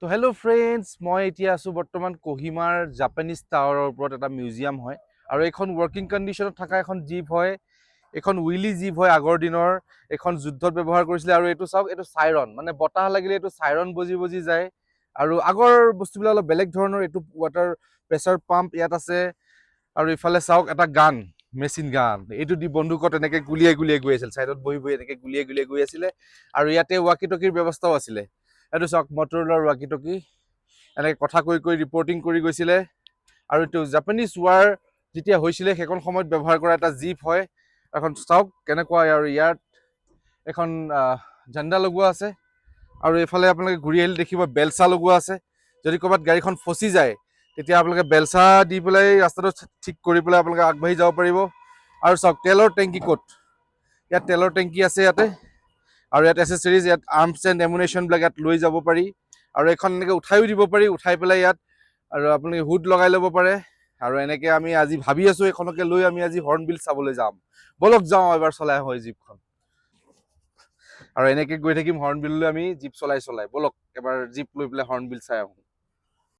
তো hello' friends, মই এতিয়া আছোঁ বৰ্তমান কহিমাৰ জাপানিজ টাৱাৰৰ ওপৰত। এটা মিউজিয়াম হয় আৰু এইখন ৱৰ্কিং কণ্ডিশ্যনত থকা এখন জীপ হয়। এইখন উইলি জীপ হয়, আগৰ দিনৰ। এইখন যুদ্ধত ব্যৱহাৰ কৰিছিলে। আৰু এইটো চাওক, এইটো চাইৰন, মানে বতাহ লাগিলে এইটো চাইৰন বজি বজি যায়। আৰু আগৰ বস্তুবিলাক অলপ বেলেগ ধৰণৰ। এইটো ৱাটাৰ প্ৰেছাৰ পাম্প ইয়াত আছে। আৰু ইফালে চাওক, এটা গান, মেচিন গান। এইটো দি বন্দুকত এনেকে গুলিয়াই গুলিয়াই গৈ আছিল, ছাইডত বহি বহি এনেকে গুলিয়াই গুলিয়াই গৈ আছিলে। আৰু ইয়াতে ৱাকি টকিৰ ব্যৱস্থাও আছিলে। এইটো চাওক, মটৰলাৰ ৱাকি টকি, এনেকে কথা কৈ কৈ ৰিপৰ্টিং কৰি গৈছিলে। আৰু এইটো জাপানিজ ৱাৰ যেতিয়া হৈছিলে, সেইখন সময়ত ব্যৱহাৰ কৰা এটা জীপ হয়। এখন চাওক কেনেকুৱা। আৰু ইয়াত এখন ঝাণ্ডা লগোৱা আছে। আৰু এইফালে আপোনালোকে ঘূৰি আহিলে দেখিব বেলচা লগোৱা আছে। যদি ক'ৰবাত গাড়ীখন ফচি যায়, তেতিয়া আপোনালোকে বেলচা দি পেলাই ৰাস্তাটো ঠিক কৰি পেলাই আপোনালোকে আগবাঢ়ি যাব পাৰিব। আৰু চাওক, তেলৰ টেংকি ক'ত। ইয়াত তেলৰ টেংকি আছে ইয়াতে। আৰু ইয়াত এচেচৰিজ, ইয়াত আৰ্মছ এণ্ড এমুনেশ্যনবিলাক ইয়াত লৈ যাব পাৰি। আৰু এইখন এনেকৈ উঠাইও দিব পাৰি, উঠাই পেলাই ইয়াত আৰু আপুনি হুড লগাই ল'ব পাৰে। আৰু এনেকৈ আমি আজি ভাবি আছোঁ, এইখনকে লৈ আমি আজি হৰ্ণবিল চাবলৈ যাম। ব'লক যাওঁ, এবাৰ চলাই আহোঁ এই জীপখন। আৰু এনেকৈ গৈ থাকিম হৰ্ণবিললৈ আমি জীপ চলাই চলাই। ব'লক, এবাৰ জীপ লৈ পেলাই হৰ্ণবিল চাই আহোঁ।